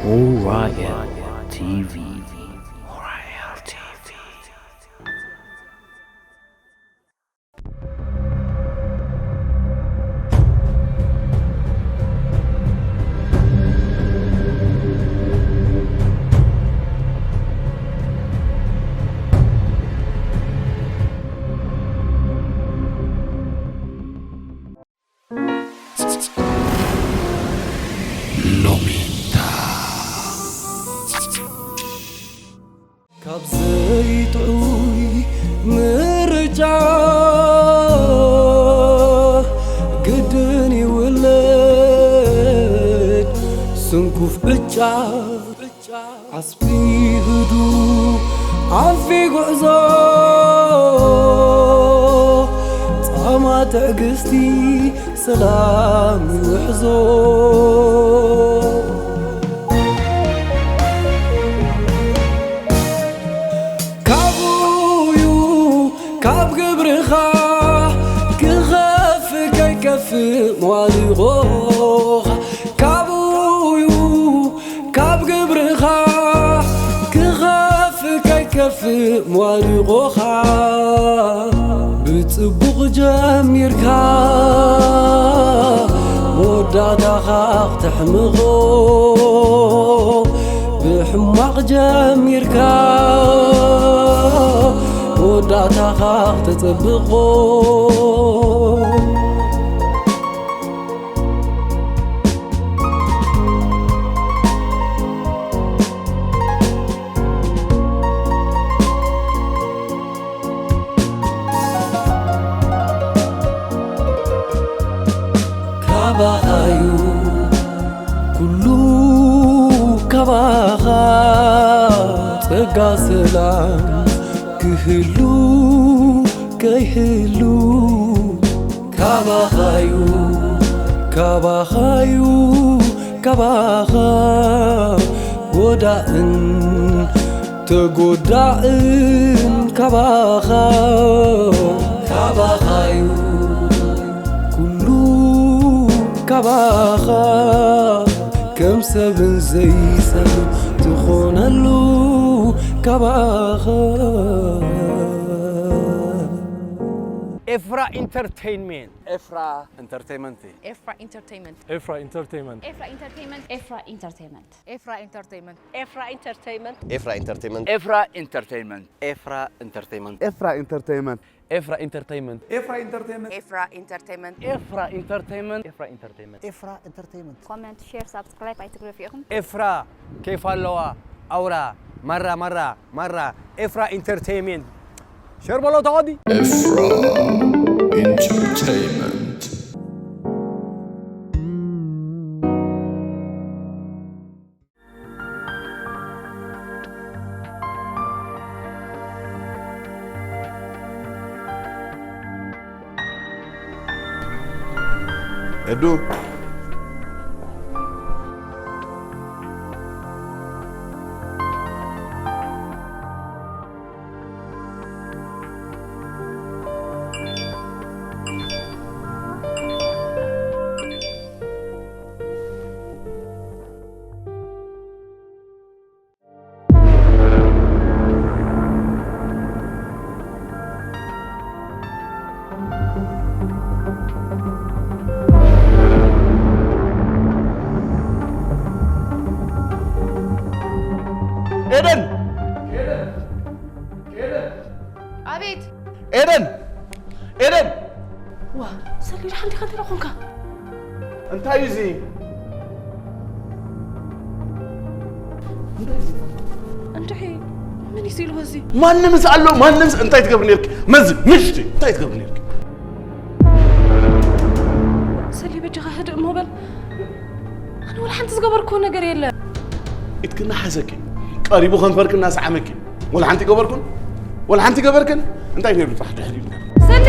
Orion T V. Orion T V. ሎሚታ። ካብ ዘይጥዑይ ምርጫ ግድን ይውለድ ስንኩፍ ዕጫ። ዓስቢ ህዱ ኣንፊ ጉዕዞ ጻማ ትዕግስቲ ሰላም ይውሕዞ። ካብኡዩ ካብ ግብርኻ ክኸፍ ከይከፍ መዋድቖኻ። ካብኡዩ ካብ ግብርኻ ክኸፍ ከይከፍ መዋድቖኻ። ብጽቡቕ ጀሚርካ መወዳእታኻ ክተሕምቖ። ብሕማቕ ጀሚርካ መወዳእታኻ ክተጸብቖ። ካባኻዩ ኩሉ ካባኻ ጸጋ ሰላም ክህሉ ከይህሉ ካባኻዩ ካባኻዩ ካባኻ ጎዳእን ተጎዳእን ካባኻ ካባኻዩ ኩሉ ካባኻ ከም ሰብን ዘይሰብ ትኾነሉ ካባኻ። ኤፍራ ኢንተርቴይንሜንት። ኤፍራ ኢንተርቴይንመንት። ኤፍራ ኢንተርቴይንመንት። ኤፍራ ኢንተርቴይንመንት። ኤፍራ ኢንተርቴይንመንት። ኤፍራ ኢንተርቴይንመንት። ኤፍራ ኢንተርቴይንመንት። ኤፍራ ኢንተርቴይንመንት። ኤፍራ ኢንተርቴይንመንት። ኤፍራ ኢንተርቴይንመንት። ኤፍራ ኢንተርቴይንመንት። ኤፍራ ኢንተርቴይንመንት። ኤፍራ ኢንተርቴይንመንት። ኤፍራ ኢንተርቴይንመንት። ኤፍራ ኢንተርቴይንመንት። ኤፍራ ኢንተርቴይንመንት። ኤፍራ ኢንተርቴይንመንት። ኮመንት፣ ሼር፣ ሳብስክራይብ ኣይትግደፉ ኢኹም። ኤፍራ ኬፍ ኣለዋ ኣውራ ማራ ማራ ማራ ኤፍራ ኢንተርቴይንመንት። ሸር በሎ ተቐዲ። ኤፍራ ኢንተርቴይንመንት። ኤዱ። ኤደን! ኣቤት። ኤደን! ኤደን! ዋ፣ ሰሊድ ሓንቲ ከንቲራ ኮንካ። እንታይ እዩ እዚ? እንታይ እዩ እዚ? እንድዒ፣ መን እዩ ስኢልዎ እዚ? ማንምስ ኣሎ፣ ማንምስ። እንታይ ትገብሪ ነርኪ? መዚ፣ ምሽቲ፣ እንታይ ትገብሪ ነርኪ? ሰሊ፣ በጃኻ ህድእ እሞ በል። ኣነ ወላ ሓንቲ ዝገበርክዎ ነገር የለን። ኢድክና ሓዘኪ፣ ቀሪቡ ከንፈርክና ሰዓመኪ። ወላ ሓንቲ ገበርኩን? ወላ ሓንቲ ገበርክን? እንታይ ነይሩ ጥራሕ ድሕሪ ኢልካ? ሰሌ፣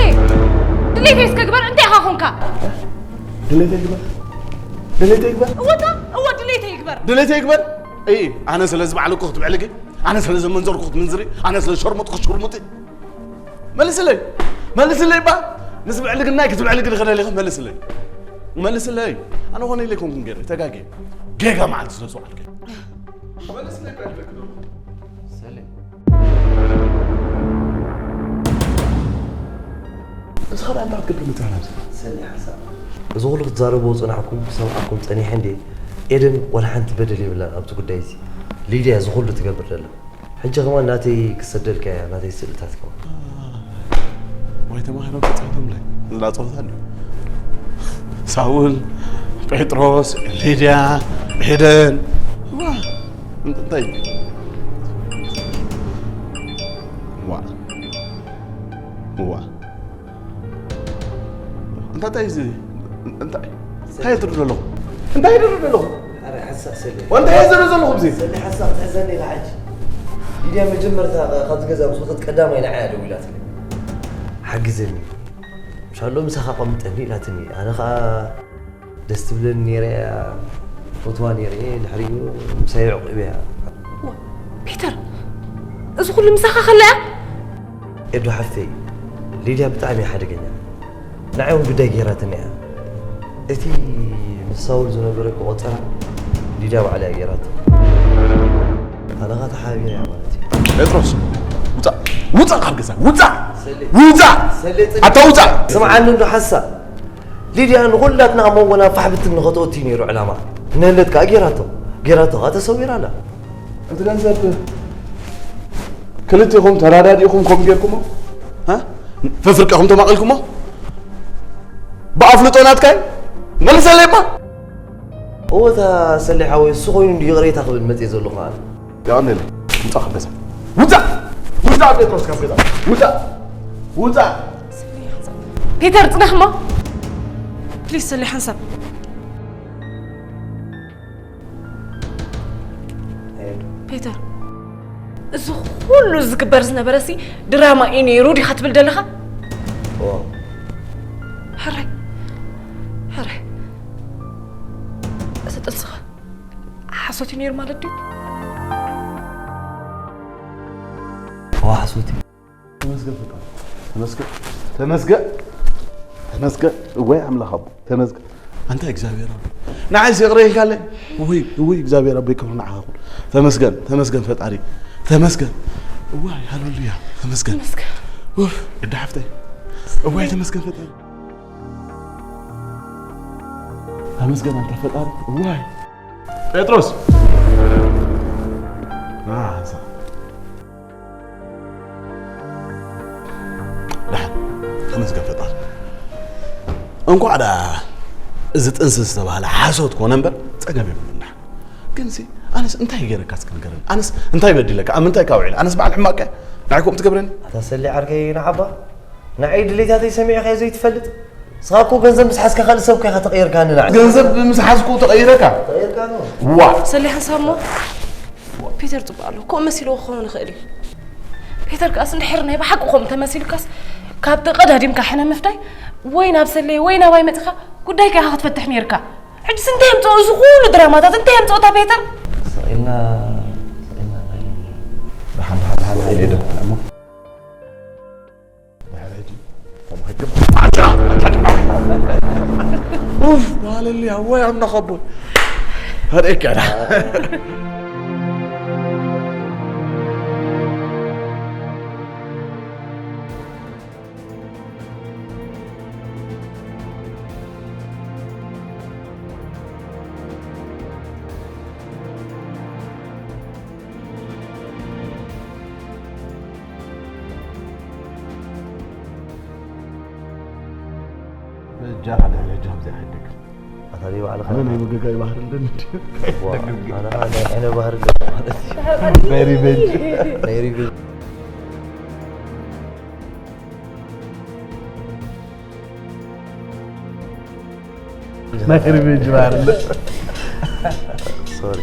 ድሌተይ እስከ ግበር፣ እንታይ ኢኻ ኾንካ? ድሌተይ ግበር? ድሌተይ ግበር? እወ፣ እወ፣ ድሌተይ ግበር። ድሌተይ ግበር? እይ፣ ኣነ ስለ ዝበዓሉ እኮ ክትብዕልኪ፣ ኣነ ስለ ዘመንዘርኩ ክትምንዝሪ፣ ኣነ ስለ ሸርሙጥ ክትሽርሙጢ። መልስለይ፣ መልስለይ ባ። ምስ ብዕልግናይ ክትብዕልግኒ ከለሊኸ መልስለይ። መልስለይ። ኣነ ኾነ ኢለ ኣይኮንኩን ገይረ፣ ተጋግየ። ጌጋ መዓልቲ ስለ ዝወዓልከ። መልስለይ ባ ይብለኪ ዘለኹ። ሰሌ። እዚ ኸኣ እንታይ ክትገብር መጺኻ ናብዚ? ሰሌ ሓሳብ። እዚ ኹሉ ክትዛረብዎ ጽናሕኩም፣ ክሰምዓኩም ጸኒሐ እንዴ? ኤደን ዋላ ሓንቲ በደል የብላን ኣብቲ ጉዳይ እዚ። ሊድያ እዚ ኹሉ ትገብር ዘላ። ሕጂ ከማን ናተይ ክሰደልካ እያ፣ ናተይ ስእልታት ከማን። ወይ ተማሂሮም ክጽሕፎምለይ። ዝላ ጸወታ እንድዩ። ሳውል፣ ጴጥሮስ፣ ሊድያ፣ ኤደን። ዋ፣ እንት-፣ እንታይ እዩ? ዋ። ዋ። እንታይ፣ እንታይ እዚ? እንታይ? እንታይ ትርኢ ዘለኹ? እንታይ ትርኢ ዘለኹ? ኣረ ሓሳብ ሰሌ። ወንታይ እየ ዝርኢ ዘለኹ ኣብዚ? ሰሌ ሓሳብ ትሕዘኒ ኢላ ሕጂ። ሊድያ መጀመርታ ካብዚ ገዛ ምስ ወጸት ቀዳማይ ንዓይ እያ ደዊላትኒ። ሓግዘኒ። ምሻሎ ምሳኻ ቀምጠኒ ኢላትኒ። ኣነ ኸኣ ደስ ትብለኒ ነይረ እያ። ፈትዋ ነይረ እየ። ድሕሪኡ ምሳይ ዕቑብ እያ። ዋ፣ ፒተር፣ እዚ ኩሉ ምሳኻ ከላ እያ? ኤዱ ሓፍተይ፣ ሊድያ ብጣዕሚ እያ ሓደገኛ። ንዓይ እውን ግዳይ ገይራትኒ እያ። እቲ ምስ ሳውል ዝነበረኪ ቆጸራ ሊድያ ባዕላ እያ ገይራቶ። ኣነ ኸኣ ተሓባቢረ እያ ማለት እዩ። ጴጥሮስ፣ ውጻእ! ውጻእ ካብ ገዛ! ውጻእ! ሰሌ። ውጻእ! ሰሌ፣ ጽ-፣ ኣታ ውጻእ! ስምዓኒ እንዶ ሓሳብ። ሊድያ ንኹላትና ኣብ መንጎና ፋሕ ብትን ንኸተእቱ እዩ ነይሩ ዕላማ። ንህለት ከኣ ገይራቶ። ገይራቶ ከኣ ተሰዊራ ኣላ። እቲ ገንዘብ ክልቴኹም ተራዳዲእኹም ከምኡ ጌርኩሞ? ሃ? ፈፍርቅኹም ተማቒልኩሞ? ብኣፍልጦ ናትካ እዩ? መልሰለይማ። እወ፣ እታ ሰሌ ሓወይ፣ እሱ ኮይኑ እንድዩ ይቕሬታ ክብል መጽየ ዘለኹ ኣነ። የቐንየለይ። ውጻእ ካብ ገዛ። ውጻእ! ውጻእ ጴጥሮስ ካብ ገዛ። ውጻእ! ውጻእ! ፒተር፣ ጽናሕ እሞ። ፕሊዝ፣ ሰሌ ሓንሳብ። ፒተር፣ እዚ ኩሉ ዝግበር ዝነበረሲ ድራማ እዩ ነይሩ ዲኻ ትብል ዘለኻ? እዋ። ሕራይ፣ ሕራይ። እዚ ጥንስኻ ሓሶት እዩ ነይሩ ማለት ድዩ? እዋ፣ ሓሶት እዩ። ተመስገን ፈጣሪ። ተመስገን። ተመስገን። ተመስገን። እወይ ኣምላኽ ኣቦ። ተመስገን። ኣንታ እግዚኣብሔር ኣቦ። ንዓይስ ይቕረ ኢልካለይ። እወይ፣ እወይ እግዚኣብሔር ኣቦ ክብሪ ንዓኻ ይኹን። ተመስገን። ተመስገን ፈጣሪ። ተመስገን። እዋይ ሃሌሉያ። ተመስገን። ተመስገን። ኡፍ፣ ግዳ ሓፍተይ። እዋይ ተመስገን ፈጣሪ። ተመስገን ኣንታ ፈጣሪ። እዋይ። ጴጥሮስ። ና፣ እዛ። ደሓን፣ ተመስገን ፈጣሪ። እንኳዕ ደኣ እዚ ጥንሲ ዝተባህለ ሓሶት ኮነ እምበር ጸገም የብሉን። ደሓን። ግንሲ፣ ኣነስ እንታይ ገይረካ እስኪ ንገረኒ? ኣነስ እንታይ በዲለካ? ኣብ ምንታይ ካብ ውዒለ? ኣነስ በዓል ሕማቅ እየ? ንዓይ ከምኡ ትገብረኒ? ኣታ ሰሌ ዓርከይ ንዓባ፣ ንዓይ ድሌታተይ ሰሚዕካዮ ዘይትፈልጥ? ንስኻ እኮ ገንዘብ ምስ ሓዝካ ካልእ ሰብ እኮ ኢኻ ተቐይርካኒ ንዓይ። ገንዘብ ምስ ሓዝኩ ተቐይረካ? ተቐይርካ ነው። ዋ! ሰሌ ሓንሳብ እሞ ፒተር ጽቡቕ ኣሎ። ከምኡ መሲልዎ ክኸውን ይኽእል እዩ። ፒተር ከኣስ እንድሕር ናይ ብሓቂ ከምኡ ተመሲሉካስ፣ ካብ ተቐዳዲምካ ሕነ ምፍዳይ፣ ወይ ናብ ሰሌ ወይ ናባይ መጺኻ ጉዳይካ ኢኻ ክትፈትሕ ነይርካ። ሕጅስ እንታይ የምጽኦ እዚ ኩሉ ድራማታት? እንታይ የምጽኦ እታ ፒተር? ስቕ ኢልና፣ ስቕ ኢልና እንታይ? ደሓን፣ ደሓን፣ ደሓን፣ ደሓን፣ ደሓን። እሞ ድሕሪ ሕጂ ከምኡ ከይትገብር። ኡፍ፣ ሃሌሉያ፣ ወይ ኣምላኽ ኣቦይ። ሃደይ ከዳ። በጃኻ ድሕሪ ሕጂ ከምዚኣ ከይትደግም። ኣታ ደይ ባዕልኻ ኣነ ናይ ኢኻ። ምግጋይ ባህሪ ኣለኒ ድዩ? ዋ፣ ከይትደግም ግን። ኣነ ኸኣ ናይ ሕነ ባህሪ ኣለኒ ማለት እዩ። ናይ ሪቨንጅ። ናይ ሪቨንጅ። ናይ ሪቨንጅ ባህሪ ኣሎ። ሶሪ።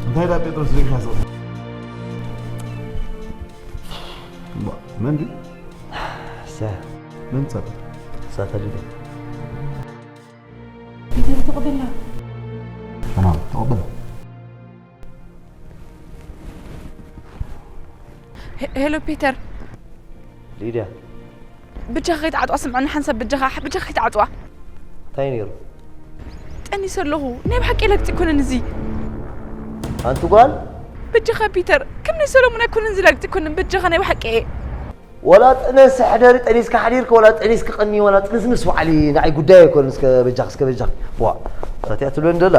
እንታይ ዳ ጴጥሮስ ዘይካ ሰው? መን ድዩ? ሳ-፣ መን ጸብ? ሳታ ልደት። ፒተር ተቐበልና። ሰላም። ተቐበሎ። ሄ- ሄሎ ፒተር፣ ሊድያ። ብጃኻ ከይትዓጥዋ ስምዐኒ፣ ሓንሳብ ብጃኻ፣ ብጃኻ ከይትዓጥዋ። እንታይ ነይሩ? ጠኒሰ ኣለኹ። ናይ ብሓቂ ላግጺ ኣይኮነን እዚ። ኣንቲ ጓል። ብጃኻ ፒተር፣ ከም ናይ ሰሎሞን ኣይኮነን እዚ፣ ላግጺ ኣይኮነን። ብጃኻ ናይ ብሓቂ እየ። ወላ ጥነስ ሕደሪ፣ ጠኒስካ ሓዲርካ፣ ወላ ጠኒስካ ቀኒ፣ ወላ ጥንስንስ ውዓሊ፣ ንዓይ ጉዳይ ኣይኮነን። እስከ በጃኽ፣ እስከ በጃኽ። ዋ፣ እንታይ እያ ትብለኒ ደላ?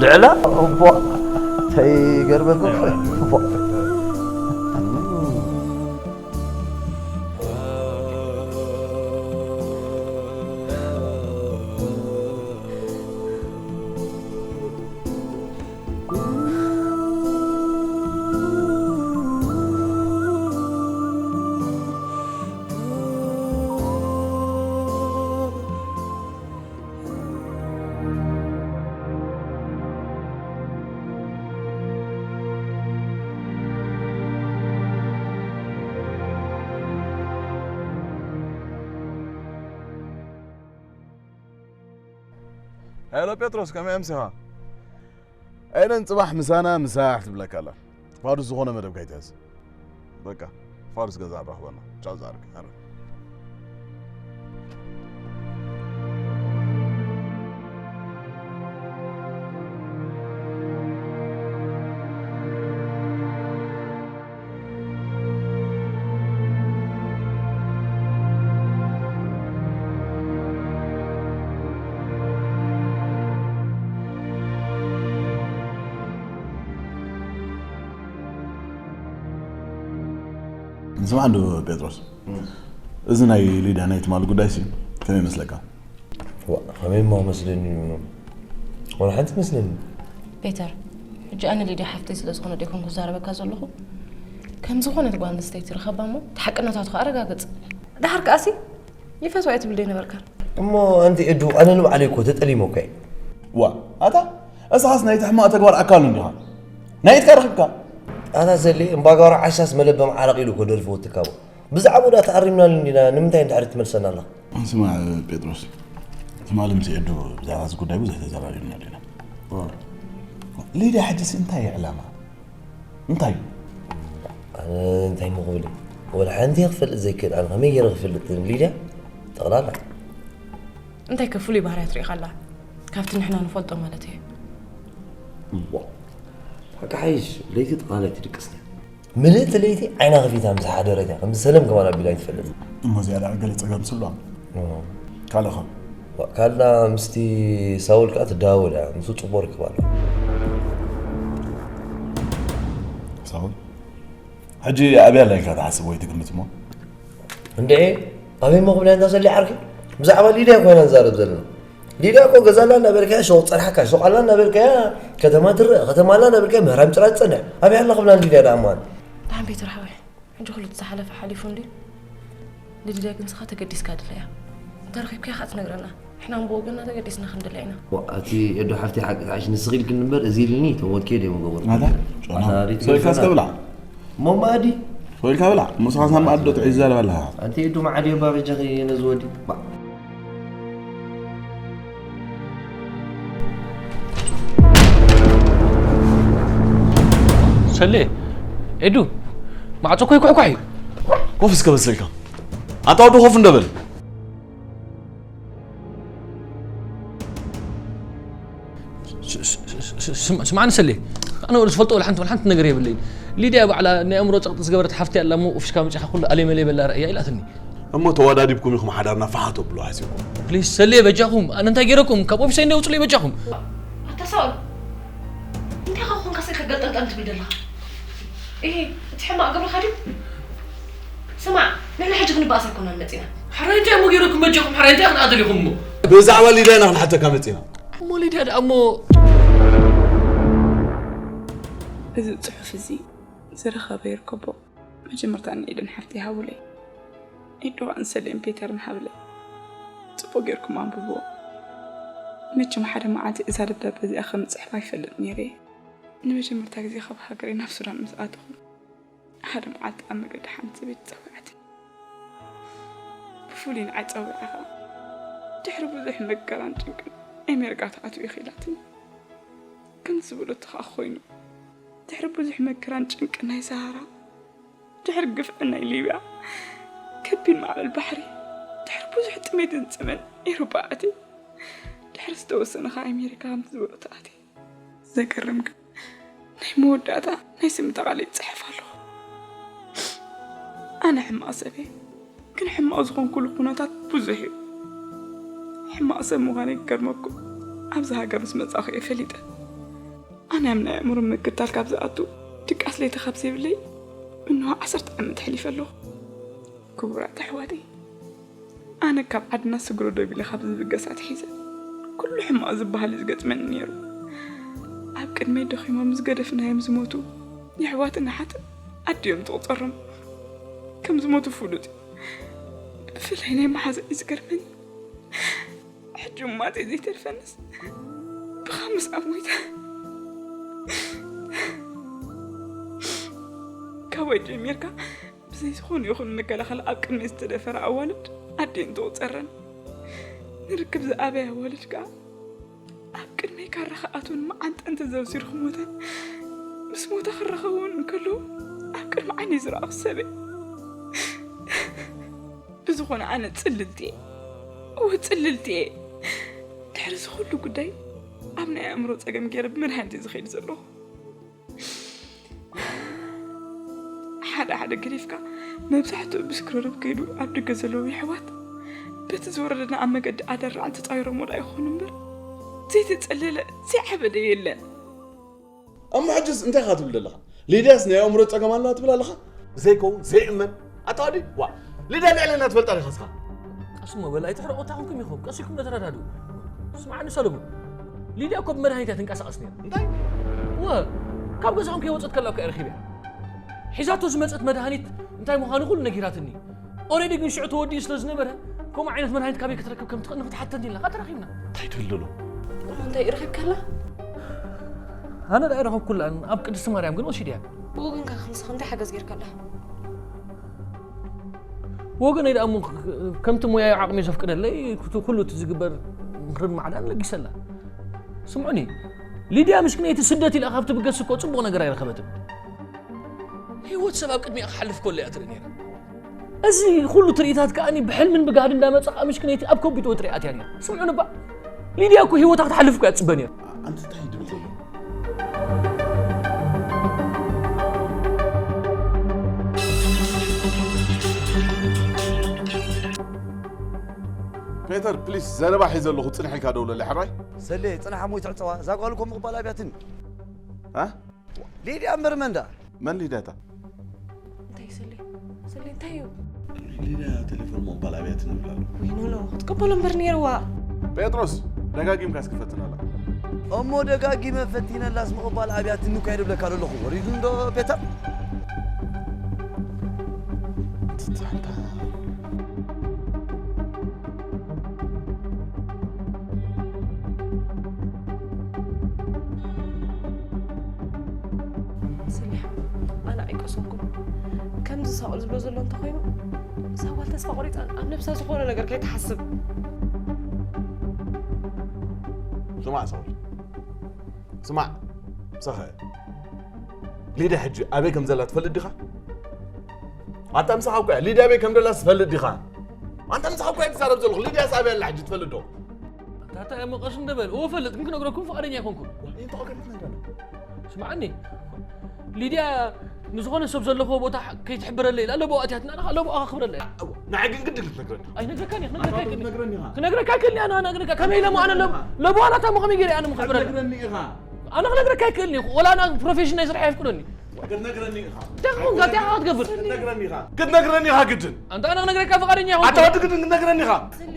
ልዕላ እቦ ተይገርመኩም እቦ። ሄሎ ጴጥሮስ፣ ከመይ ኣምሲኻ? ኤደን ጽባሕ ምሳና ምሳሕ ትብለካ ኣላ። ፋዱስ ዝኾነ መደብ ከይትሕዝ። በቃ፣ ፋዱስ ገዛ ንራኽበና። ቻው ዝዓርከይ። ስማዕ እንዶ ጴጥሮስ፣ እዚ ናይ ሊድያ ናይ ትማሊ ጉዳይሲ ከመይ ይመስለካ? ዋ፣ ከመይ እሞ መስለኒ እዩ? ወላ ሓንቲ መስለኒ። ፒተር፣ ሕጂ ኣነ ሊድያ ሓፍተይ ስለ ዝኾነ ዶ ይኮን ክዛረበካ ዘለኹ? ከም ዝኾነት ጓል ኣንስተይቲ ርኸባ እሞ፣ እቲ ሓቅነታቱ ከኣ ኣረጋግጽ። ደሓር ከኣሲ፣ ይፈትዋ እየ ትብል ዶ ይነበርካ? እሞ ኣንቲ ኤዱ፣ ኣነ ንባዕለይ እኮ ተጠሊሞካ እየ። ዋ፣ ኣታ፣ እስኻስ ናይቲ ሕማቕ ተግባር ኣካሉ እንዲኻ። ናይ ኢድካ ረኺብካ። ኣታ ዘሌ፣ እምባጓሮ ዓሻስ መለበም ዓረቕ ኢሉ እኮ ደርፊ ወትካቦ። ብዛዕባኡ ደኣ ተኣሪምናሉ እንዲና፣ ንምንታይ ንድሕሪት ትመልሰና ኣለኻ? ስማዕ ጴጥሮስ፣ ትማሊ ምስ ኤዱ ብዛዕባ እዚ ጉዳይ ብዙሕ ተዘራሪብናሉ ኢና። ሊድያ ሕጂስ እንታይ እዩ ዕላማ? እንታይ? ኣነ እንታይ እሞ ክብል እየ? ወላ ሓንቲ እየ ክፈልጥ ዘይክእል። ኣነ ከመይ ገይረ ክፈልጥ ሊድያ? ጠቕላላ። እንታይ ከ ፍሉይ ባህርያት ርኢኻላ? ካብቲ ንሕና ንፈልጦ ማለት እየ። እዋ። ሓቂ ሓይሽ፣ ለይቲ ጠቕላላ ኣይትድቅስን እያ። ምልእቲ ለይቲ ዓይና ከፊታ ምስ ሓደረት እያ፣ ከምዚ ሰለም ከማን ኣቢላ ኣይትፈልጥን። እሞ እዚኣ ደኣ ገለ ጸገም ስሏ። እዎ። ካልእ ኸ? ዋ፣ ካልእ ምስቲ ሳውል ከኣ ትደዋወል እያ፣ ምስኡ ጽቡቕ ርክብ ኣለዋ። ሳውል? ሕጂ ኣበይ ኣላ ኢልካ ትሓስብ ወይ ትግምት እሞ? እንድዒ፣ ኣበይ እሞ ክብላ እንዳ ሰሊ ዓርኪ? ብዛዕባ ሊድያ ኮይና ንዛረብ ዘለና። ሊድያ እኮ ገዛ ኣላ እናበልካያ ሸቕ ጸርሓካ፣ ሸቕ ኣላ እናበልካያ ከተማ ትረአ፣ ከተማ ኣላ እናበልካያ ምህራም ጭራ ትጸንሕ። ኣበይ ኣላ ክብላ ሊድያ ደኣ እማን? ደሓን ፒተር ሓወይ፣ ሕጂ ኩሉ እቲ ዝሓለፈ ሓሊፉ እንድዩ። ንሊድያ ግን ንስኻ ተገዲስካ ድለያ። እንተ ረኺብካያ ከኣ ትነግረና። ንሕና እውን ብወገንና ተገዲስና ክንድለ ኢና። ዋ፣ ኣቲ ኤዶ ሓፍተይ ሓቂ ተዓሽ ንስኺ ኢልክኒ እምበር፣ እዚ ኢልኒ ተሞትከ ደይ መገበርኩ። ኣታ፣ ጨና። ኣታ ሪት ሰው ኢልካ ገዛ። እስከ ብላዕ። እሞ ማኣዲ። ሰው ኢልካ ብላዕ። ምሳኻ ሳብ ማኣዲ ዶ ትዕዘ ኣለኻ? ኣንቲ ኤዶ ማዓዲ ባበጃኺ ነዚ ወዲ። ባ- ሰሌ፣ ኤዱ፣ ማዕጾ እኮ ይኩሕኳሕ እዩ። ኮፍ እስከ በል ሰልካ። ኣንታ ወዲ ኮፍ እንደበል። ስ-፣ ስ-፣ ስ-፣ ስ-፣ ስም-፣ ስምዓኒ ሰሌ፣ ኣነ ወላ ዝፈልጦ ወላ ሓንቲ፣ ወላ ሓንቲ ነገር የብለይን። ሊድያ ባዕላ ናይ ኣእምሮ ጸቕጢ ዝገበረት ሓፍቲ ኣላ እሞ፣ ኦፊስካ መጺኻ ኩሉ ኣሌመሌ በላ ርእያ ኢላትኒ። እሞ ተወዳዲብኩም ኢኹም ሓዳርና ፋሕ ተብሎ ሓሲብኩም። ፕሊስ ሰሌ በጃኹም፣ ኣነ እንታይ ገይረኩም? ካብ ኦፊሰይ እንደ ውጹለይ በጃኹም። ኣታ ሳኦል፣ እንታይ ኻብ ኮንካ ሰልካ ገልጠምጠም ትብል ዘለኻ? እሂ፣ እቲ ሕማቕ ግብርኻ ድዩ? ስማዕ፣ ንሕና ሕጂ ክንበኣስ ኣይኮናን መጺና። ሕራይ እንታይ እሞ ገይረኩም በጃኹም? ሕራይ እንታይ ክትኣትል ኢኹም እሞ? ብዛዕባ ሊድያ ኢና ክንሓተካ መጺና። እሞ ሊድያ ደኣ እሞ? እዚ ጽሑፍ እዚ ዝረኸበ ይርከቦ። መጀመርታ ንኤደን ሓፍተይ ሃቡለይ። ኤዱ ኸኣ ንሰሌን ፒተርን ሃብለይ። ጽቡቕ ጌርኩም ኣንብብዎ። መቸም ሓደ መዓልቲ እዛ ደብዳበ እዚኣ ከም ጽሕፋ ይፈልጥ ነይረ እየ። ንመጀመርታ ግዜ ካብ ሃገረይ ናብ ሱዳን ምስ ኣተኹ፣ ሓደ መዓልቲ ኣብ መገዲ ሓንቲ ሰበይቲ ጸዊዓትኒ። ብፍሉይ ንዓይ ጸዊዓ ኸኣ፣ ድሕሪ ብዙሕ መከራን ጭንቅን ኣሜሪካ ትኣትው ኢኺ ኢላትኒ። ከምቲ ዝበለቶ ኸኣ ኾይኑ። ድሕሪ ብዙሕ መከራን ጭንቅን ናይ ሰሃራ፣ ድሕሪ ግፍዕን ናይ ሊብያ፣ ከቢድ ማዕበል ባሕሪ፣ ድሕሪ ብዙሕ ጥሜትን ጽምእን ኤውሮጳ ኣትየ፣ ድሕሪ ዝተወሰነ ኸኣ ኣሜሪካ ከምቲ ዝበለቶ ኣትየ። ዘገርም ግን ናይ መወዳእታ ናይ ስምታ ቃለይ ይጽሕፍ ኣለኹ። ኣነ ሕማቕ ሰብ እየ፣ ግን ሕማቕ ዝኾንኩሉ ኩነታት ብዙሕ እዩ። ሕማቕ ሰብ ምዃነይ ክገርመኩም፣ ኣብዚ ሃገር ምስ መጻእኹ እየ ፈሊጠ። ኣነ ኣብ ናይ ኣእምሮ ምክትታል ካብ ዝኣቱ ድቃስ ለይቲ ካብ ዘይብለይ እንሆ ዓሰርተ ዓመት ኣሕሊፈ ኣለኹ። ክቡራት ኣሕዋተይ፣ ኣነ ካብ ዓድና ስግሮ ደው ኢለ ካብ ዝብገስ ኣትሒዘ ኩሉ ሕማቕ ዝበሃል እዩ ዝገጥመኒ ነይሩ። ኣብ ቅድመይ ደኺሞም ዝገደፍናዮም ዝሞቱ የሕዋትን ኣሓትን ኣዲኦም ትቑጸሮም ከም ዝሞቱ ፍሉጥ እዩ። ብፍላይ ናይ መሓዛ እዩ ዝገርመኒ። ሕጂ እሞ ኣደይ ዘይተርፈንስ ብኻ ምስኣ ሞይታ። ካባይ ጀሚርካ ብዘይ ዝኾነ ይኹን መከላኸሊ ኣብ ቅድሚ ዝተደፈራ ኣዋልድ ኣዴን ትቑጸረን። ንርክብ ዝኣበያ ኣዋልድ ከኣ ኣብ ቅድመይ ካራ ክኣትውን መዓንጠን ተዘርዚሩ ክሞታን ምስ ሞታ ክራኸቡን እንከለዉ ኣብ ቅድሚ ዓይነይ ዝረኣኹ ሰብ እየ። ብዝኾነ ኣነ ጽልልቲ እየ። እወ ጽልልቲ እየ። ድሕሪ እዚ ኩሉ ጉዳይ ኣብ ናይ ኣእምሮ ጸገም ገይረ ብመድሃኒት እየ ዝኸይድ ዘለኹ። ሓደ ሓደ ገዲፍካ መብዛሕትኡ ብስክረዶብ ከይዱ ኣብ ደገ ዘለዉ የሕዋት በቲ ዝወረደና ኣብ መገዲ ኣደራዕን ተጻዊሮም ወላ ይኾኑ እምበር ዘይተጸለለ ዘይዓበደ የለን። እሞ ሕጅስ እንታይ ኢኻ ትብል ዘለኻ? ሊድያስ ናይ ኣእምሮ ጸገም ኣለዋ ትብል ኣለኻ? ዘይከውን ዘይእመን ኣታ ወዲ ዋ ሊድያ ልዕለና ትፈልጣ ዲኻ እስኻ? ቀስ እሞ በል ኣይትሕረቑ፣ እንታይ ኮንኩም ኢኹም? ቀስ ኢልኩም ዶ ተረዳድኡ። ስምዓኒ ሰለሙን፣ ሊድያ እኮ ብመድሃኒት እያ ትንቀሳቐስ ነይራ። እንታይ? እወ፣ ካብ ገዛኹም ከይወጸት ከላ እኮ እየ ረኺበያ። ሒዛቶ ዝመጸት መድሃኒት እንታይ ምዃኑ ኩሉ ነጊራትኒ። ኦሬዲ ግን ሽዑ ተወዲኡ ስለ ዝነበረ ከምኡ ዓይነት መድሃኒት ካበይ ክትረክብ ከም ትኽእል ንክትሓተኒ ኢልና ተራኺብና። እንታይ ትብል ዘሎ? እንታይ ረኺብካላ? ኣነ ደኣ ኣይረኸብኩላን፣ ኣብ ቅድስቲ ማርያም ግን ወሲደያ። ብወገንካ ክንስኻ እንታይ ሓገዝ ጌርካላ? ብወገነይ ደኣ እሞ ከምቲ ሞያዊ ዓቕሚ ዘፍቅደለይ ኩሉ እቲ ዝግበር ምኽርን ማዕዳን ለጊሰላ። ስምዑኒ፣ ሊድያ ምስኪነይቲ ስደት ኢላ ካብ ትብገስ እኮ ጽቡቕ ነገር ኣይረኸበትን። ህይወት ሰብ ኣብ ቅድሚኣ ክሓልፍ ከሎ እያ ትርኢ ነይራ። እዚ ኩሉ ትርኢታት ከኣ ብሕልምን ብጋህዲ እንዳመጸ ከኣ ምሽክነይቲ ኣብ ከቢድ ወጥሪ ኣትያ ነይራ። ስምዑኒ እባ፣ ሊድያ እኮ ህይወታ ክትሓልፍ እኮ እያ ትጽበ ነይራ። ኣንተ እንታይ ድብል ዘሎ? ፔተር ፕሊስ ዘረባ ሒዘ ኣለኹ ጽንሕ ኢልካ ደውለለይ ሓራይ። ሰሌ ጽናሕ እሞ ይትዕጸዋ እዛ ጓል እኮ ምቕባል ኣብያትኒ። እ? ሊድያ እምበር መን ደኣ? መን ሊድያ እታ? እንታይ ሰሌ? ሰሌ እንታይ እዩ? ሊድያ ቴሌፎን ምቕባል ኣብያትኒ ይብል ኣሎ። ወይ ኖኖ ክትቅበሎ እምበር ነይርዋ። ጴጥሮስ ደጋጊምካ እስኪ ፈትነላ። እሞ ደጋጊመ ፈቲነላስ ምቕባል ኣብያትኒ እኮ እየ ዝብለካ ዘለኹ። ወሪዱ እንዶ ፔተር? ሰሊሕ ኣነ ኣይቀሰንኩን። ከምዚ ሳኦል ዝብሎ ዘሎ እንተኾይኑ እዛ ጓል ተስፋ ቆሪፃ ኣብ ነብሳ ዝኾነ ነገር ከይትሓስብ። ስማዕ ሳኦል ስማዕ ምሳኸ ሊድያ ሕጂ ኣበይ ከም ዘላ ትፈልጥ ዲኻ? ኣታ ምሳኻ እኮ እያ ሊድያ ኣበይ ከም ዘላ ትፈልጥ ዲኻ? ኣንታ ምሳኻ እኮ እየ ትዛረብ ዘለኹ ሊድያስ ኣበይ ኣላ ሕጂ ትፈልጥ ዶ? ኣታ እንታይ እሞ ቀስ እንደ በል እወ እፈልጥ ግን ክነግረኩም ፍቓደኛ ኣይኮንኩን። ስምዓኒ ሊድያ ንዝኾነ ሰብ ዘለኽዎ ቦታ ከይትሕብረለይ ኢላ ለቦኣ ኣትያትና ኣለኻ ለቦኣ ከኽብረለይ ንዓይ ግን ግድን ክትነግረኒ ኣይነግረካን እየ ክነግረካ ኣይክእልን ክነግረካ ኣይክእልን እየ ኣነ ክነግረካ ከመይ ኢለ እሞ ኣነ ለቦኣ ናታ እሞ ከመይ ገይረ ኣነ ምኽሕብረላ ኣነ ክነግረካ ኣይክእልን እየ ወላ ኣነ ፕሮፌሽን ናይ ስራሕ የፍቅደኒ ክትነግረኒ ኢኻ። እንታይ ክኸውን? እንታይ ኢኻ ክትገብር? ክትነግረኒ ኢኻ። ክትነግረኒ ኢኻ ግድን። ኣንታ ኣነ ክነግረካ ፍቓደኛ ኣይኮንኩን። ኣታ ወዲ ግድን ክትነግረኒ ኢኻ።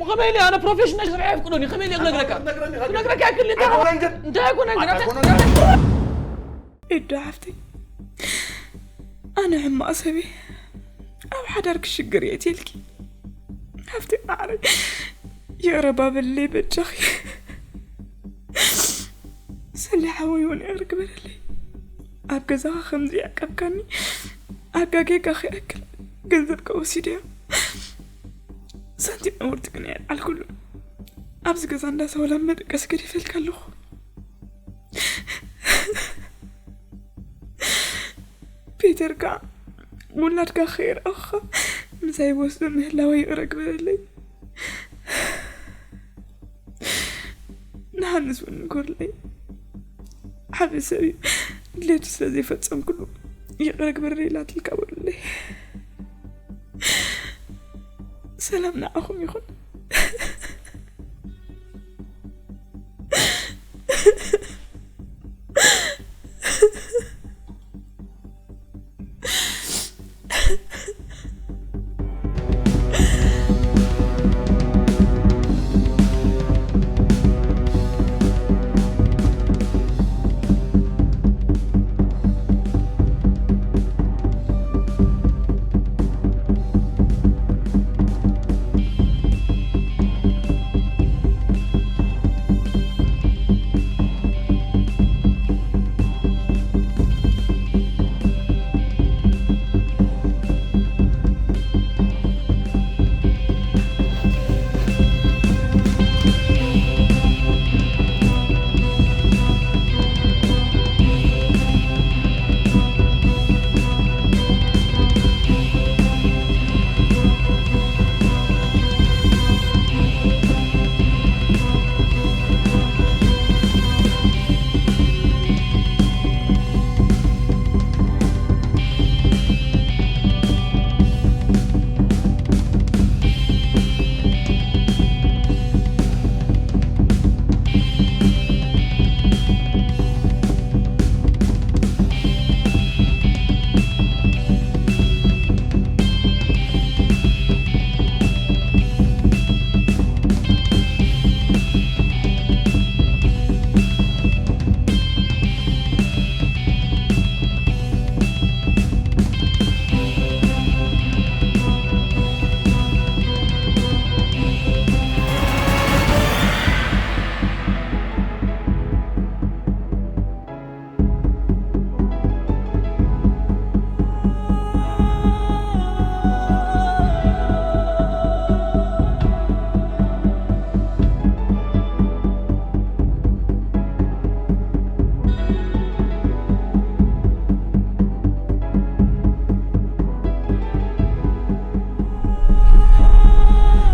ከመይ ኢለ ኣነ ፕሮፌሽናል ስራሕ የፍቅዶኒ ከመይ ኢለ ክነግረካ? ክትነግረኒ ኢኻ ግድን። ክነግረካ ኣይክእልን እንታይ ኣይኮነን ግን። እንታይ ኣይኮነን ግን ኣታ ኣይኮነን። ኤዶ ሓፍተይ ኣነ ሕማቕ ሰብ እየ። ኣብ ሓዳር ክሽገር እየ እትልኪ ሓፍተይ ማዕረይ ይቕረ ባበለይ በጃኺ። ሰሊ ሓወይ እውን ይቕረ ግበረለይ። ኣብ ገዛኻ ከምዚ የዕቀብካኒ፣ ኣጋጌጋ ከይኣክል ገንዘብካ ወሲደዮ። ሳንቲም ዕውርቲ ግን ኣየልዓልኩሉ። ኣብዚ ገዛ እንዳ ሳውላ መደቀሲ ገዲፈልካ ኣለኹ። ፒተር ከኣ ውላድካ ከይረኣኹኻ ምሳይ ወስዶ ምህላወይ ይቕረ ግበረለይ። ንሃንስ እውን ንገረለይ። ዓቢ ሰብ እዩ። ድሌቱ ስለ ዘይፈጸምኩሉ ይቕረ ግበረለይ ኢላትልካ በሉለይ። ሰላም ንዓኹም ይኹን።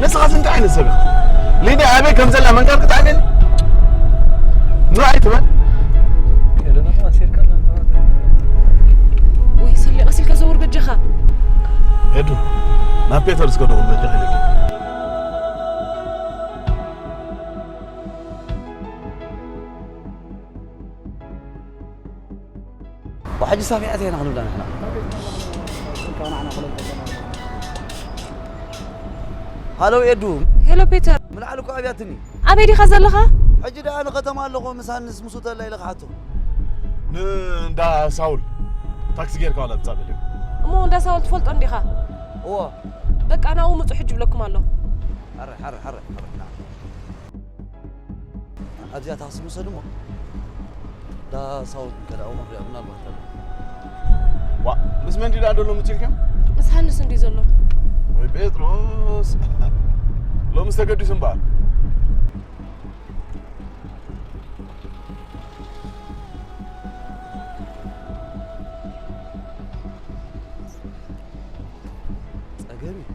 ንስኻስ እንታይ ዓይነት ሰብ ኢኻ? ሊድያ ኣበይ ከም ዘላ መንገር ክትኣበኒ? ንዓይ ትበል? ወይ ሰሊ፣ ቀስ ኢልካ ዘውር በጃኻ። ኤዱ፣ ናብ ፔተር እስከ ደውል በጃኻ ኢለኪ። ወሓጂ ሳፊ ኣተና ክንብላ ንሕና። ሃሎ ኤዱ። ሄሎ ፒተር። ምልዓል እኮ ኣብያትኒ። ኣበይ ዲኻ ዘለኻ? ሕጂ ደኣ ንከተማ ኣለኹ፣ ምስ ሃንስ ምስ ተላ ኢለ ክሓቶ። ንእንዳ ሳውል ታክሲ ጌርካ ዋላ ትጻበል? እሞ እንዳ ሳውል ትፈልጦ እንዲኻ? እዎ። በቃ ናብኡ ምጹ፣ ሕጂ ይብለኩም ኣሎ። ሓረ፣ ሓረ፣ ሓረ፣ ሓረ። ኣብዚኣ ታክሲ ምውሰድ እሞ፣ ዳ ሳውል እንተ ደኣ እውን ሪኣ ምናልባት ኣሎ። ዋ፣ ምስ መን ድዩ ደኣ ዘሎ ምትልካ? ምስ ሃንስ እንድዩ ዘሎ። ወይ ጴጥሮስ። ሎምስ ተገዲሱ እምበኣር። ጸገም እዩ።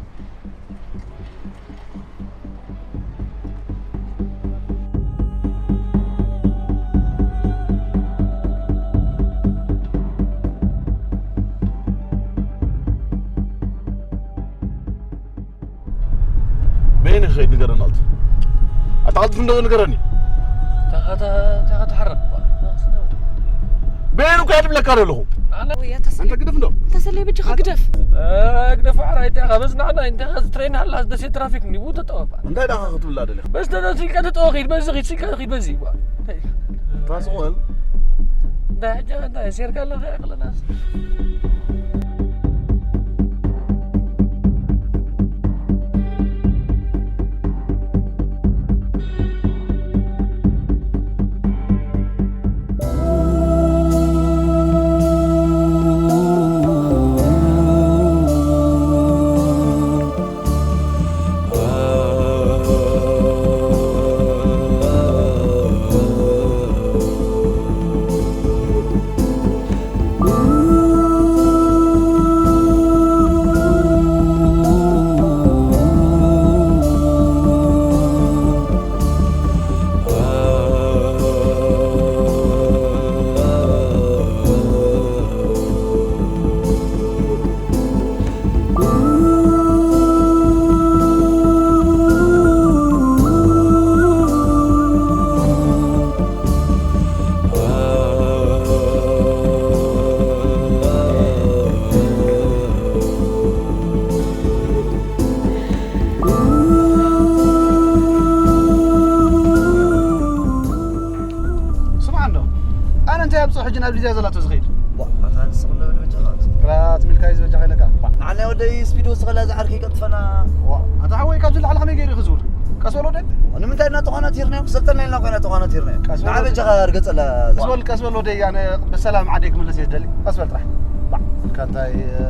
በየነ ክኸይድ ንገረኒ ኣልቱ። ኣታ ቀልጥፍ እንደው ንገረኒ። ተኸተ-፣ ተኸተሓረቕ። በየነ እኮ እየ ድብለካ ዘለኹ። ኣነ ወይ ኣታ ሰለይ። ኣንተ ግደፍ እንደው። ኣታ ሰለይ በጃኻ ግደፍ። እ፣ ግደፍ ዓራይ፣ እንታይ ኢኻ በዝናዕና፣ እንታይ ኢኻ ዝትረይና ኣላ፣ ደሴ ትራፊክ እንዲቡ ተጠወፋ። እንታይ ደኣ ክትብላ ደሊኻ? በዚ ተነሱ ኢልካ ተጠወ፣ ኺድ በዚ፣ ኺድ ኢልካ ኺድ በዚ። ዋ። እንታይ ኢኻ? ታስቆል። እንታይ ሕጂ እንታይ ሴርካ ኣለኻ? የቕለናስ። ኣብዚ እያ ዘላቶ ዝኸይድ። ዋ፣ ኣታ ንስኽ እንዶ በል በጃኻ። ክላት ሚልካ እዩ ዝበጃኻ ኢለካ። ንዓና ወደይ ስፒድ ወስኸላ ዝዓርከይ ቀልጥፈና። ዋ፣ ኣታ ሓወይ ካብዚ ላዕሊ ከመይ ገይሩ ክዝውር? ቀስ በል ወደይ። ንምንታይ እናተዃናቲርናዮ? ክሰልጠና ኢልና እኮ እናተዃናቲርናዮ። ቀስ በል ንዓ ወደይ። በጃኻ ርገጸላ። ቀስ በል፣ ቀስ በል ወደይ፣ ኣነ ብሰላም ዓደይ ክምለስ እየ ዝደሊ። ቀስ በል ጥራሕ። ባ፣ ኢልካ እንታይ፣ እ፣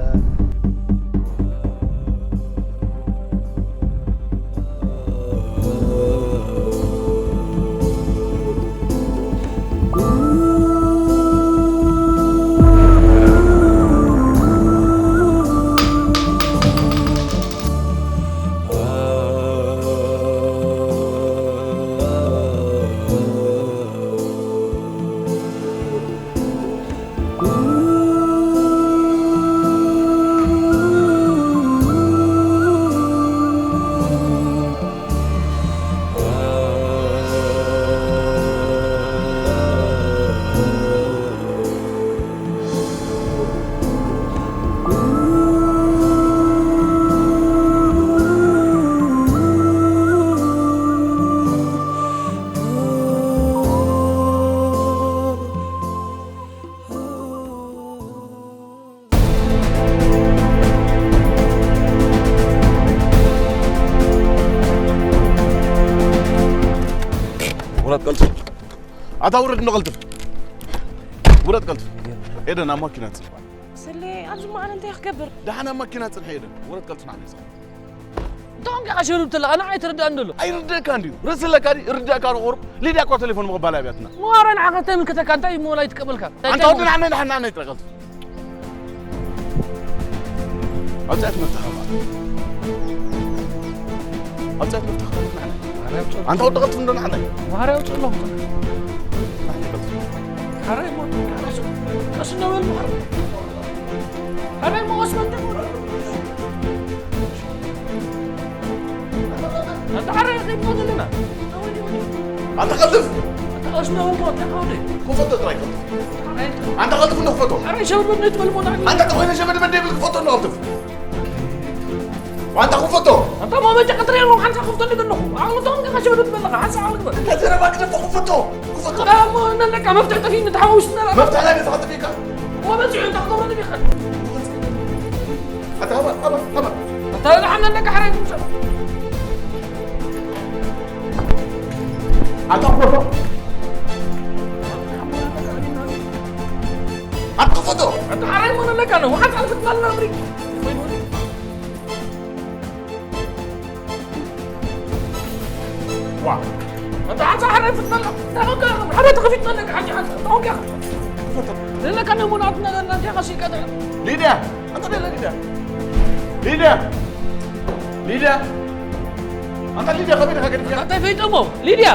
ውረድ ቀልጥፍ። ኣታ ውረድ እንዶ ቀልጥፍ። ውረድ ቀልጥፍ። ኤደን ኣብ ማኪና ጽንሕ። ስለ ኣብዚ መዓል እንታይ ክገብር? ደሓን ኣብ ማኪና ጽንሕ ኤደን። ውረድ ቀልጥፍ ንዓና ይስኻ። እንታይ ኾንካ ኢኻ ሸብለብ ትብለካ? ንዓይ ኣይትርዳእን ዘሎ። ኣይርደእካን ድዩ? ርእሲ ኣለካ ድዩ? ይርደእካ ዶ ቁሩብ? ሊድያ እኳ ቴሌፎን ምቕባል ኣብያትና። ምዃረ ንዓኻ እንታይ ይምልከተካ? እንታይ እሞ ኣይትቀበልካ? እንታይ ኣንታ እንታይ ወዲ እሞ ንዓና፣ ንዓና፣ ንዓና ይጥረ ቀልጥፍ። ኣውፅኣት መፍትሕ ኸማ። ኣውፅኣት መፍትሕ ኸማ ንዓና። ማርያም ጸሎት። ኣንታ ወዲ ቀልጥፍ እንዶ ንዓና። ማርያም ጸሎት። ንዓና ይቀልጥፍ። ካራይ ሞ፣ ካራይ ጸሎት። ቀስ እንዳበል ማር። ካራይ ሞ፣ ቀስ በል። ኣንታ ካራይ ኸይድና ዘለና። ኣንታ ቀልጥፍ። ኣንታ ቀስ እንዳበል ሞ፣ እንታይ ኻውደ? ክፈቶ ጥራይ ቀልጥፍ። ኣንታ ቀልጥፍ እንዶ ክፈቶ። ካራይ ሸበድ በድ ትበል ሞ፣ ንዓና። ኣንታ ተኾይነ ሸበድ በድ ይብል ክፈቶ እንዶ ቀልጥፍ። ዋንታ ክፈቶ። ኣንታ ማመጫ ቀጥሪ ያለው ሓንሳ ክፍቶ እንደገነኹ። ኣሁን ተውን ከኻ ሸበድ ትበል ለኻ ሓንሳ ኣሁን ትበል። እንተ ዘረባ ክደፎ ክፈቶ። ክፈቶ። ኣሞ ነለካ መፍትሕ ጠፊ ንተሓዋውስ ነራ። መፍትሕ ላይ ተፈጥፊካ። ወበዚ እንታ ክገብሮ ንቢኻ። ኣታ ሃባ፣ ሃባ፣ ሃባ። ኣታ ለሓን ነለካ ሓራይ ትምሰል። ኣታ ክፈቶ። ኣታ ክፈቶ። ኣታ ሓራይ ሞ ነለካ ነው። ሓንሳ ክትበል ነብሪ። ዋ። ኣንታ ሓንሳ ሓደ ፍትነላ። እንታይ ኮንካ? ሓደ ተኸፊትናለካ ሓጂ ሓንሳ። እንታይ ኮንካ? ዘለካ ነሙናትና ዘለና እንታይ ኻሲካ ትዕል? ሊድያ! ኣንታ ደለ ሊድያ! ሊድያ! ሊድያ! ኣንታ ሊድያ ከመይ ኢኻ ገዲፍካ? ኣንታ ፈይጠሞ? ሊድያ!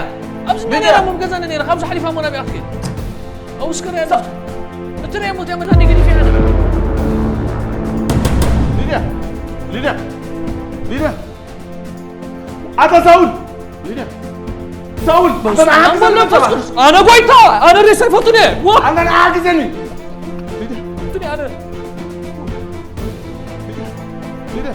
ኣብዚ ሊድያ! ነራ መም ገዛና ነራ፣ ካብዚ ሓሊፋ ሞ ናብኣ ክትከይድ። ኣውስከር ያለ። እትሬ ሞት ያመጣ ዲግሪ ፊያለ። ሊድያ! ሊድያ! ሊድያ! ኣታ ሳውል! ሊድያ! ሳውል! ኣታ ንዓኻ ኣነ ክዘልፍ መንፈስ ተባዕ! ቅዱስ! ኣነ ጎይታ! ኣነ ሬሳ ይፈቱን እየ! ዋ! ኣነ ንዓኻ ግዘኒ! ሊድያ! እንትን እየ ኣነ። ሊድያ! ሊድያ!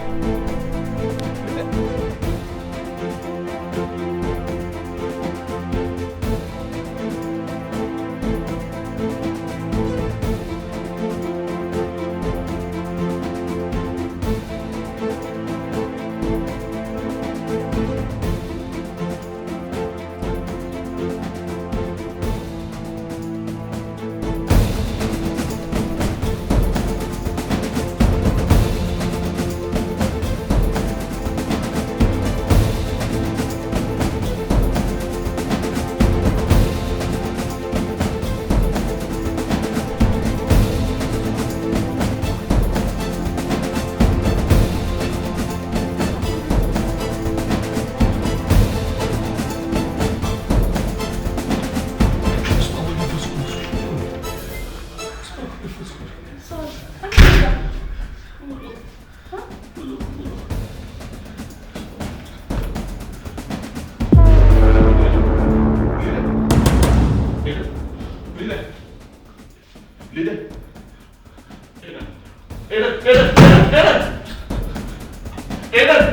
ኤደን!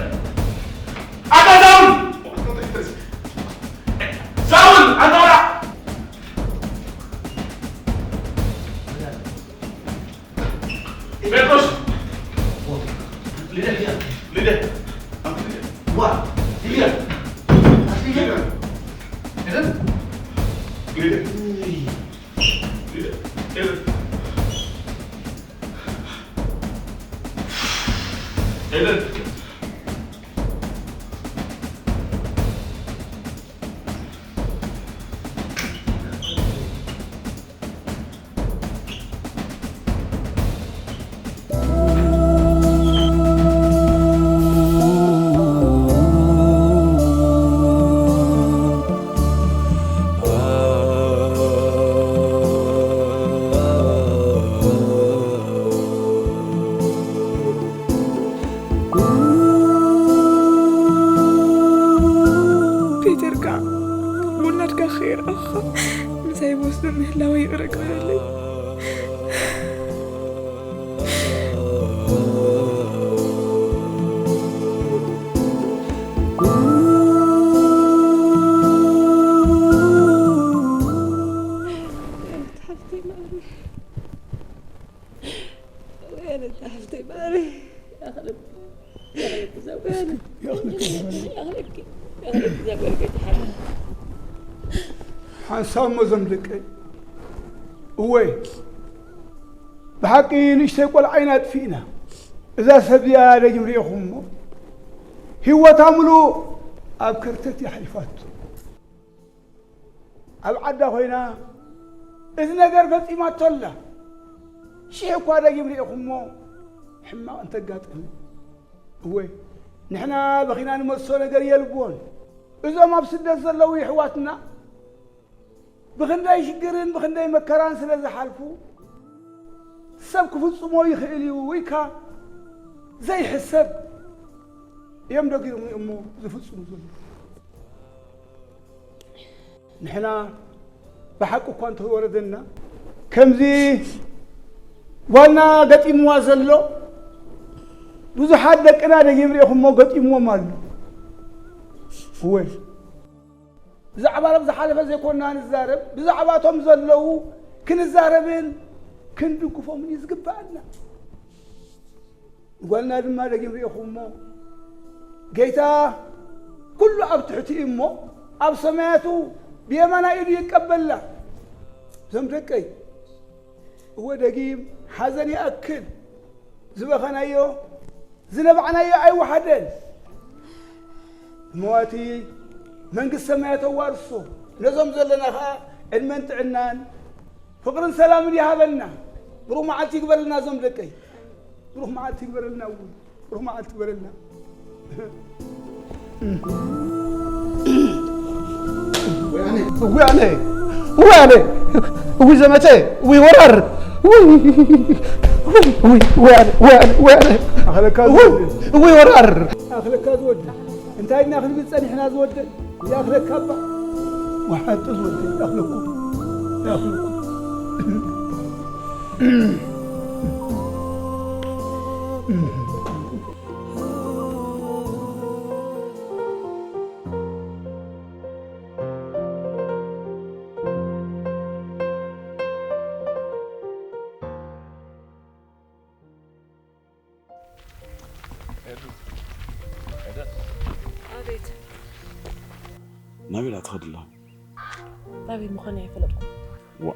ኣታ ሳውል! ሳውል! ኣታ ወራ! ጴጥሮስ! ልደት! ልደት! ዋ! ልደት! ልደት! ልደት! ልደት! ኤደን! ኤደን! ፒተር ከኣ ውላድካ ከይረኣኹኻ ምሳይ ብወስዶ ምህላወይ ይቕረ ግበረለይ። ሓፍተይ ማሪ፣ ወያነ ሓፍተይ ማሪ፣ ኣኽለኪ፣ ኣኽለኪ፣ ዘውያነ፣ ኣኽለኪ፣ ኣኽለኪ፣ ዘውያነ፣ ሓንሳብ እሞ ዘምልቀይ፣ እወ፣ ብሓቂ ንእሽተይ ቆልዓ ኢና ኣጥፊእና። እዛ ሰብ እዚኣ ደጊም ርኢኹም እሞ፣ ህይወታ ምሉእ ኣብ ከርተት እያ ሓሊፋቶ። ኣብ ዓዳ ኮይና እዚ ነገር ፈጺማቶ ኣላ። ሽሕ እኳ ደጊም ርኢኹሞ ሕማቕ እንተጋጥም፣ እወ፣ ንሕና በኺና ንመልሶ ነገር የልቦን። እዞም ኣብ ስደት ዘለዉ የሕዋትና ብኽንደይ ሽግርን ብኽንደይ መከራን ስለ ዝሓልፉ፣ ሰብ ክፍጽሞ ይኽእል እዩ ኢልካ ዘይሕሰብ እዮም ደጊሮም እሞ ዝፍጽሙ ዘለዉ። ንሕና ብሓቂ እኳ እንተወረደና፣ ከምዚ ጓልና ገጢምዋ ዘሎ፣ ብዙሓት ደቅና ደጊም ርኢኹሞ ገጢምዎም ኣሎ። እወ፣ ብዛዕባ ኣብ ዝሓለፈ ዘይኮንና ንዛረብ፣ ብዛዕባቶም ዘለዉ ክንዛረብን ክንድግፎምን እዩ ዝግብኣና። ጓልና ድማ ደጊም ርኢኹሞ፣ ጌታ ኩሉ ኣብ ትሕቲ እዩ እሞ፣ ኣብ ሰማያቱ ብየማና ኢዱ ይቀበልና። እዞም ደቀይ፣ እወ፣ ደጊም ሓዘን ይኣክል፣ ዝበኸናዮ ዝነባዕናዮ ኣይወሓደን። እመዋቲ መንግስቲ ሰማያት ኣዋርሶ፣ ነዞም ዘለና ኸዓ ዕድመን ጥዕናን ፍቕርን ሰላምን ይሃበልና። ብሩኽ መዓልቲ ይግበረልና እዞም ደቀይ። ብሩኽ መዓልቲ ይግበረልና እውን። ብሩኽ መዓልቲ ይግበረልና። እውይ ኣነ፣ እውይ ኣነ፣ እውይ ኣነ፣ እውይ ዘመተ፣ እውይ ወራር፣ እውይ፣ እውይ፣ እውይ፣ እውይ ኣነ፣ እውይ ኣነ፣ እውይ ኣነ፣ ኣኽለካ እውይ፣ ዝወድእ። እውይ ወራር። ኣኽለካ ዝወድእ። እንታይ ኢና ክንብል ጸኒሕና ዝወድእ? ይኣኽለካ እባ። ወሓጥስ ወዲ ይኣኽለኩም። ይኣኽለኩም። ኣቤት። ናበይ ኢላ ትኸድ ኣለኹ? ናበይ ምዃን ኣይፈለጥኩ። ዋ፣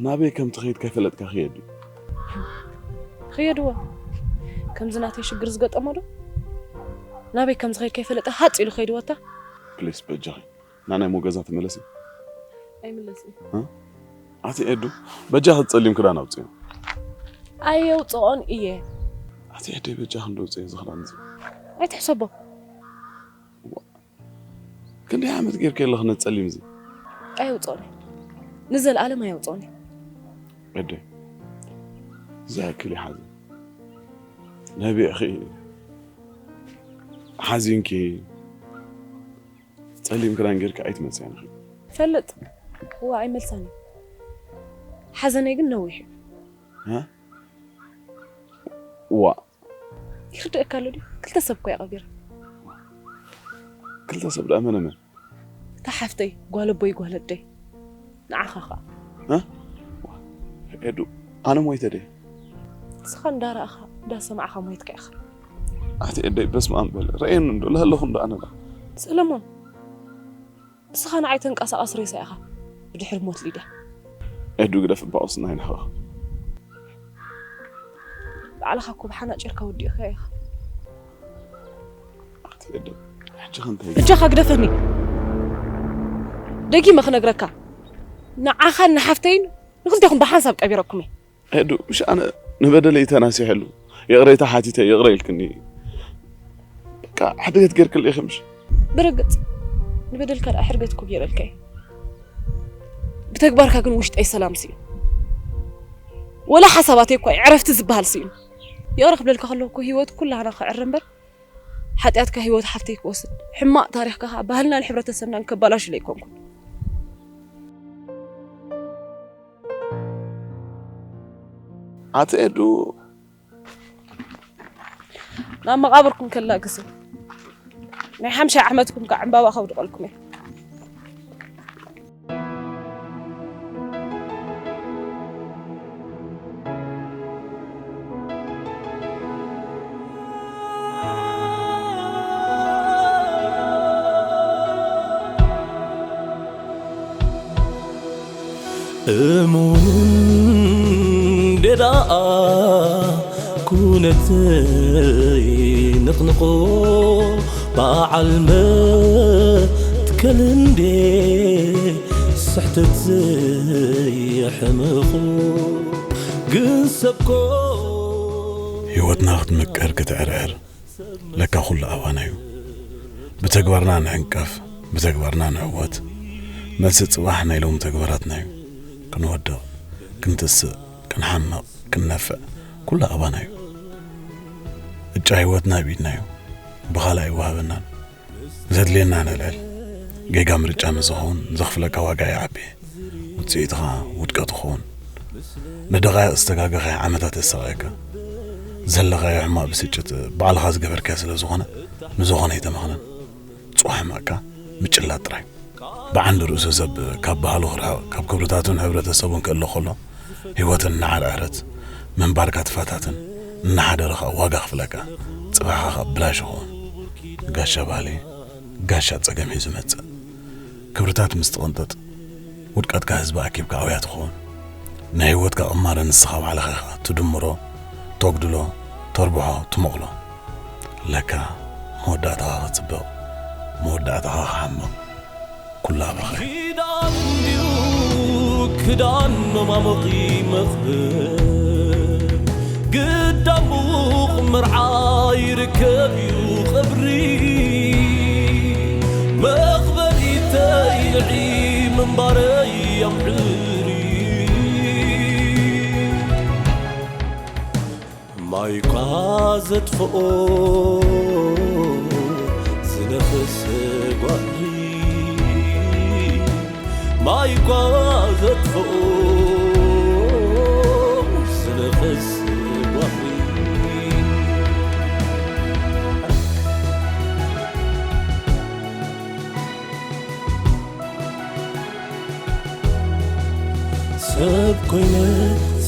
ናበይ ከም ትኸይድ ከይፈለጥካ ክየድ እዩ። ክየድዎ። ከምዚ ናተይ ሽግር ዝገጠሞ ዶ? ናበይ ከም ዝኸይድ ከይፈለጠ ሃጽ ኢሉ ከይድዎ እታ። ፕሊስ፣ በጃኺ። ናናይ ሞገዛ ተመለሲ። ኣይምለስን። እ? ኣቲ ኤዱ፣ በጃኺ ጸሊም ክዳን ኣውጽኢ። ኣየውጽኦን እየ። ኣቲ ኤደይ፣ በጃኺ እንዶ ውጽኢ እዚ ክዳን እዚ። ኣይትሕሰቦ። ዋ፣ ክንደይ ዓመት ጌርኪ ኣለኺ ነቲ ጸሊም እዚ? ኣየውጽኦን እየ። ንዘለኣለም ኣየውጽኦን እየ። ኤደይ፣ እዚ ያክል ይሓዝን። ነቢዕኺ፣ ሓዚንኪ፣ ጸሊም ክዳን ጌርኪ ኣይትመጽእን ኢኺ። ፈልጥ፣ እዋ ኣይመልሳን እየ። ሓዘነይ ግን ነዊሕ እዩ። እ? ዋ። ይርድእካ ኣሎ ድዩ? ክልተ ሰብ እኮ እየ ቀቢረ። ክልተ ሰብ ደኣ መነ መን? እታ ሓፍተይ፣ ጓል ኣቦይ፣ ጓል ኣደይ። ንዓኻ ኸኣ። እ? ኤዱ፣ ኣነ ሞይተ ድየ? ንስኻ እንዳረኣኻ እንዳሰማዕኻ ሞይትካ ኢኻ። ኣቲ ኤደይ፣ በስመ ኣብ በል። ረእየኒ እንዶ፣ ለሃለኹ እንዶ ኣነ ደኣ። ሰለሞን፣ ንስኻ ንዓይ ተንቀሳቐስ ሬሳ ኢኻ፣ ብድሕሪ ሞት ሊድያ። ኤዱ፣ ግደፍ እባ ቁስና ይንሕኻ። ባዕልኻ እኮ ብሓናጭርካ ወዲእኻዮ ኢኻ። ኣቲ ኤዱ፣ ሕጂ ከ እንታይ? እጃኻ ግደፈኒ። ደጊመ ክነግረካ፣ ንዓኻን ንሓፍተይን ንክልቴኹም ብሓንሳብ ቀቢረኩም እየ። ኤዱ፣ ምሽ ኣነ ንበደለይ ተናሲሐሉ፣ ይቕሬታ ሓቲተ፣ ይቕረ ኢልክኒ። በቃ፣ ሕድገት ጌርክልይ ኢኺ ምሽ? ብርግጽ፣ ንበደልካ ደኣ ሕድገት እኮ ጌረልካ እየ። ብተግባርካ ግን ውሽጠይ ሰላም ስኢኑ። ወላ ሓሳባተይ እኳ ዕረፍቲ ዝበሃል ስኢኑ። ይቕረ ክብለልካ ከለኹ እኮ ህይወት ኩላህና ክዕረ እምበር፣ ሓጢኣትካ ህይወት ሓፍተይ ክወስድ፣ ሕማቕ ታሪኽካ ከኣ ባህልናን ሕብረተሰብናን ከባላሽሉ ኣይኮንኩን። ኣቲ ኤዱ፣ ናብ መቓብርኩም ከላግሱ፣ ናይ ሓምሻይ ዓመትኩም ከኣ ዕምባባ ከውድቐልኩም እየ። እሙን እንዴ ደኣ ኩነተይ ንቕንቖ፣ በዓል መትከል እንዴ ስሕተተይ የሕምቑ፣ ግን ሰብኮ ህይወትና ክትምቅር ክትዕርዕር ለካ ኩሉ ኣባና እዩ። ብተግባርና ንዕንቀፍ፣ ብተግባርና ንዕወት። መልሲ ጽባሕ ናይ ሎሚ ተግባራትና እዩ። ክንወድቕ፣ ክንትስእ፣ ክንሓምቕ፣ ክንነፍዕ፣ ኩሉ ኣባና እዩ። እጫ ህይወትና ኣብ ኢድና እዩ። ብኻልእ ኣይወሃበናን። ዘድልየና ነልዕል። ጌጋ ምርጫ ምስ ዝኸውን ዘኽፍለካ ዋጋ ይዓቢ። ውጽኢትኻ ውድቀት ይኸውን። ንደቓይቕ ዝተጋገኻዮ ዓመታት የሳቕየካ። ዘለኻዮ ሕማቕ ብስጭት ባዕልኻ ዝገበርካዮ ስለ ዝኾነ፣ ንዝኾነ ኣይተመኽነን። ጽዋሕ ሕማቕካ ምጭላጥ ጥራይ። ብዓንዲ ርእሱ ሰብ ካብ ባህሉ ክርሕቕ፣ ካብ ክብርታቱን ሕብረተሰቡን ክእለ ከሎ፣ ህይወት እናዓርዐረት ምንባርካ ትፈታትን፣ እናሓደረ ኸኣ ዋጋ ክፍለካ፣ ጽባሕኻ ኸኣ ብላሽ ይኸውን። ጋሻ ባህሊ፣ ጋሻ ጸገም ሒዙ መጽእ። ክብርታት ምስ ትቕንጥጥ፣ ውድቀትካ ህዝቢ ኣኪብካ ኣውያ ትኸውን። ናይ ህይወትካ ቅማረ ንስኻ ባዕልኻ ኢኻ ትድምሮ፣ ተጉድሎ፣ ተርብሖ፣ ትመቕሎ። ለካ መወዳእታኻ ክጽብቕ፣ መወዳእታኻ ክሓምቕ፣ ኩሉ ኣባኻ እዩ። ኪዳን ድዩ ክዳን መማሙቒ መኽብር፣ ግዳሙቕ መርዓ ይርከብ እዩ ቐብሪ፣ መኽበሪተይ ንዒ ምንባረይ ኣምዕሪ። ማይኳ ዘጥፍኦ ዝነፍስ ጓሪ፣ ማይኳ ዘጥፍኦ ዝነፍስ ጓሪ። ሰብ ኮይነ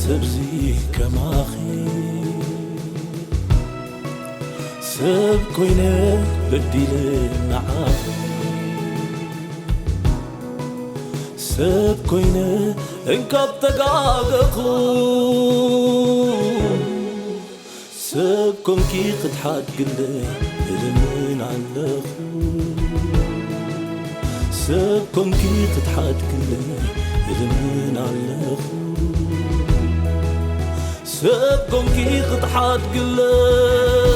ሰብዚ ከማኺ፣ ሰብ ኮይነ በዲለ ንዓኺ፣ ሰብ ኮይነ እንካብ ተጋገኹ፣ ሰብ ኮንኪ ክትሓድግለይ እልምን ኣለኹ። ሰብ ኮንኪ ክትሓድግለይ እልምን ኣለኹ። ሰብ ኮንኪ ክትሓድግለይ